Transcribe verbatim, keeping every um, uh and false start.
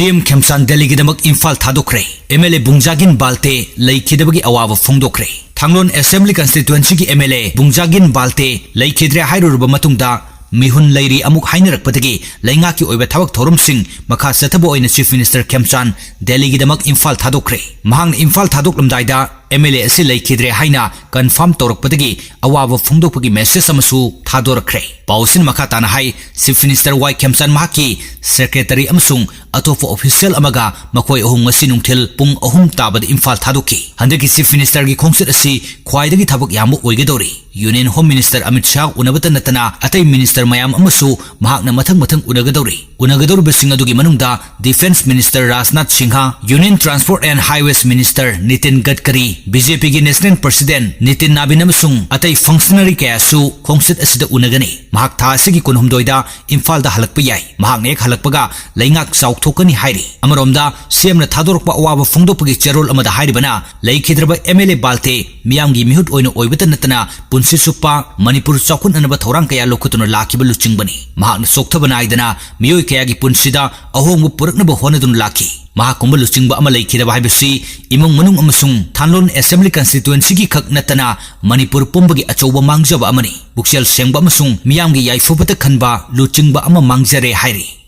ꯄꯤ M Khemchand ꯗꯦꯜꯂꯤꯒꯤꯗꯃꯛ ꯏꯝꯐꯥꯜ ꯊꯥꯗꯣꯛꯈ꯭ꯔꯦ꯫ M L A ꯕꯨꯡꯖꯥꯒꯤꯟ ꯕꯥꯜꯇꯦ ꯂꯩꯈꯤꯗꯕꯒꯤ ꯑꯋꯥꯕ ꯐꯣꯡꯗꯣꯛꯈ꯭ꯔꯦ꯫ ꯊꯥꯡꯂꯣꯟ ꯑꯦꯁꯦꯝꯕ꯭ꯂꯤ ꯀꯟꯁꯇꯤꯇ꯭ꯋꯦꯟꯁꯤꯒꯤ ꯑꯦꯝ ꯑꯦꯜ ꯑꯦ ꯕꯨꯡꯖꯥꯒꯤꯟ ꯕꯥꯜꯇꯦ ꯂꯩꯈꯤꯗ꯭ꯔꯦ ꯍꯥꯏꯔꯨꯔꯕ ꯃꯇꯨꯡꯗ ꯃꯤꯍꯨꯟ ꯂꯩꯔꯤ ꯑꯃꯨꯛ ꯍꯥꯏꯅꯔꯛꯄꯗꯒꯤ ꯂꯩꯉꯥꯛꯀꯤ ꯑꯣꯏꯕ ꯊꯕꯛ ꯊꯧꯔꯝꯁꯤꯡ ꯃꯈꯥ ꯆꯠꯊꯕ ꯑꯣꯏꯅ ꯆꯤꯐ ꯃꯤꯅꯤꯁꯇꯔ ꯈꯦꯝꯆꯥꯟ ꯗꯦꯜꯂꯤꯒꯤꯗꯃꯛ ꯏꯝꯐꯥꯜ ꯊꯥꯗꯣꯛꯈ꯭ꯔꯦ꯫ ꯃꯍꯥꯛꯅ ꯏꯝꯐꯥꯜ ꯊꯥꯗꯣꯛꯂꯝꯗꯥꯏꯗ ꯑꯦꯝ ꯑꯦꯜ ꯑꯦ ꯑꯁꯤ ꯂꯩꯈꯤꯗ꯭ꯔꯦ ꯍꯥꯏꯅ ꯀꯟꯐꯥꯔꯝ ꯇꯧꯔꯛꯄꯗꯒꯤ ꯑꯋꯥꯕ ꯐꯣꯡꯗꯣꯛꯄꯒꯤ ꯃꯦꯁꯦꯖ ꯑꯃꯁꯨ ꯊꯥꯗꯣꯔꯛꯈ꯭ꯔꯦ꯫ ꯄꯥꯎ ꯑꯁꯤꯅ ꯃꯈꯥ ꯇꯥꯅ ꯍꯥꯏ, ꯆꯤꯐ ꯃꯤꯅꯤꯁꯇꯔ ꯋꯥꯏ ꯈꯦꯝꯆꯥꯟ ꯃꯍꯥꯛꯀꯤ ꯁꯦꯀ꯭ꯔꯦꯇꯔꯤ ꯑꯃꯁꯨꯡ ꯑꯇꯣꯞꯄ ꯑꯣꯐꯤꯁꯤꯌꯦꯜ ꯑꯃꯒ ꯃꯈꯣꯏ ꯑꯍꯨꯝ ꯉꯁꯤ ꯅꯨꯡꯊꯤꯜ ꯄꯨꯡ ꯑꯍꯨꯝ ꯇꯥꯕꯗ ꯏꯝꯐꯥꯜ ꯊꯥꯗꯣꯛꯈꯤ꯫ ꯍꯟꯗꯛꯀꯤ ꯆꯤꯐ ꯃꯤꯅꯤꯁꯇꯔꯒꯤ ꯈꯣꯡꯆꯠ ꯑꯁꯤ ꯈ꯭ꯋꯥꯏꯗꯒꯤ ꯊꯕꯛ ꯌꯥꯝꯕ ꯑꯣꯏꯒꯗꯧꯔꯤ꯫ Union home minister Amit Shah ꯎꯅꯕꯇ ꯅꯠꯇꯅ ꯑꯇꯩ ꯃꯤꯅꯤꯁꯇꯔ ꯃꯌꯥꯝ ꯑꯃꯁꯨ ꯃꯍꯥꯛꯅ ꯃꯊꯪ ꯃꯊꯪ ꯎꯅꯒꯗꯧꯔꯤ꯫ ꯎꯅꯒꯗꯧꯔꯤꯕꯁꯤꯡ ꯑꯗꯨꯒꯤ ꯃꯅꯨꯡꯗ defence minister Rajnath Singh, union transport and highways minister Nitin Gadkari, B J ꯄꯤꯒꯤ ꯅꯦꯁꯅꯦꯜ ꯄ꯭ꯔꯁꯤꯗꯦꯟꯠ ꯅꯤꯇꯤꯟ ꯅꯕꯤꯟ ꯑꯃꯁꯨꯡ ꯑꯇꯩ ꯐꯪꯁꯅꯔꯤ ꯀꯌꯥꯁꯨ ꯈꯣꯡꯆꯠ ꯑꯁꯤꯗ ꯎꯅꯒꯅꯤ꯫ ꯃꯍꯥꯛ ꯊꯥ ꯑꯁꯤꯒꯤ ꯀꯨꯟꯍꯨꯝꯗꯣꯏꯗ ꯏꯝꯐꯥꯜꯗ ꯍꯜꯂꯛꯄ ꯌꯥꯏ꯫ ꯃꯍꯥꯛꯅ ꯍꯦꯛ ꯍꯜꯂꯛꯄꯒ ꯂꯩꯉꯥꯛ ꯆꯥꯎꯊꯣꯛꯀꯅꯤ ꯍꯥꯏꯔꯤ꯫ ꯑꯃꯔꯣꯝꯗ ꯁꯤ ꯑꯦꯝꯅ ꯊꯥꯗꯣꯔꯛꯄ ꯑꯋꯥꯕ ꯐꯣꯡꯗꯣꯛꯄꯒꯤ ꯆꯦꯔꯣꯜ ꯑꯃꯗ ꯍꯥꯏꯔꯤꯕꯅ, ꯂꯩꯈꯤꯗ꯭ꯔꯕ ꯑꯦꯝ ꯑꯦꯜ ꯑꯦ ꯕꯥꯜꯇꯦ ꯃꯤꯌꯥꯝꯒꯤ ꯃꯤꯍꯨꯠ ꯑꯣꯏꯅ ꯑꯣꯏꯕꯇ ꯅꯠꯇꯅ ꯄꯨꯟꯁꯤ ꯆꯨꯞꯄ ꯃꯅꯤꯄꯨꯔ ꯆꯥꯎꯈꯠꯅꯅꯕ ꯊꯧꯔꯥꯡ ꯀꯌꯥ ꯂꯧꯈꯠꯇꯨꯅ ꯂꯥꯛꯈꯤꯕ ꯂꯨꯆꯤꯡꯕꯅꯤ꯫ ꯃꯍꯥꯛꯅ ꯆꯣꯛꯊꯕ ꯅꯥꯏꯗꯅ ꯃꯤꯑꯣꯏ ꯀꯌꯥꯒꯤ ꯄꯨꯟꯁꯤꯗ ꯑꯍꯣꯡꯕ ꯄꯨꯔꯛꯅꯕ ꯍꯣꯠꯅꯗꯨꯅ ꯂꯥꯛꯈꯤ꯫ ꯃꯍꯥꯛꯀꯨꯝꯕ ꯂꯨꯆꯤꯡꯕ ꯑꯃ ꯂꯩꯈꯤꯗꯕ ꯍꯥꯏꯕꯁꯤ ꯏꯃꯨꯡ ꯃꯅꯨꯡ ꯑꯃꯁꯨꯡ ꯊꯥꯟꯂꯣꯟ ꯑꯦꯁꯦꯝꯕ꯭ꯂꯤ ꯀꯟꯁꯇꯤꯇ꯭ꯋꯦꯟꯁꯤꯒꯤ ꯈꯛ ꯅꯠꯇꯅ ꯃꯅꯤꯄꯨꯔ ꯄꯨꯝꯕꯒꯤ ꯑꯆꯧꯕ ꯃꯥꯡꯖꯕ ꯑꯃꯅꯤ꯫ ꯄꯨꯛꯆꯦꯜ ꯁꯦꯡꯕ ꯑꯃꯁꯨꯡ ꯃꯤꯌꯥꯝꯒꯤ ꯌꯥꯏꯐꯕꯇ ꯈꯟꯕ ꯂꯨꯆꯤꯡꯕ ꯑꯃ ꯃꯥꯡꯖꯔꯦ ꯍꯥꯏꯔꯤ꯫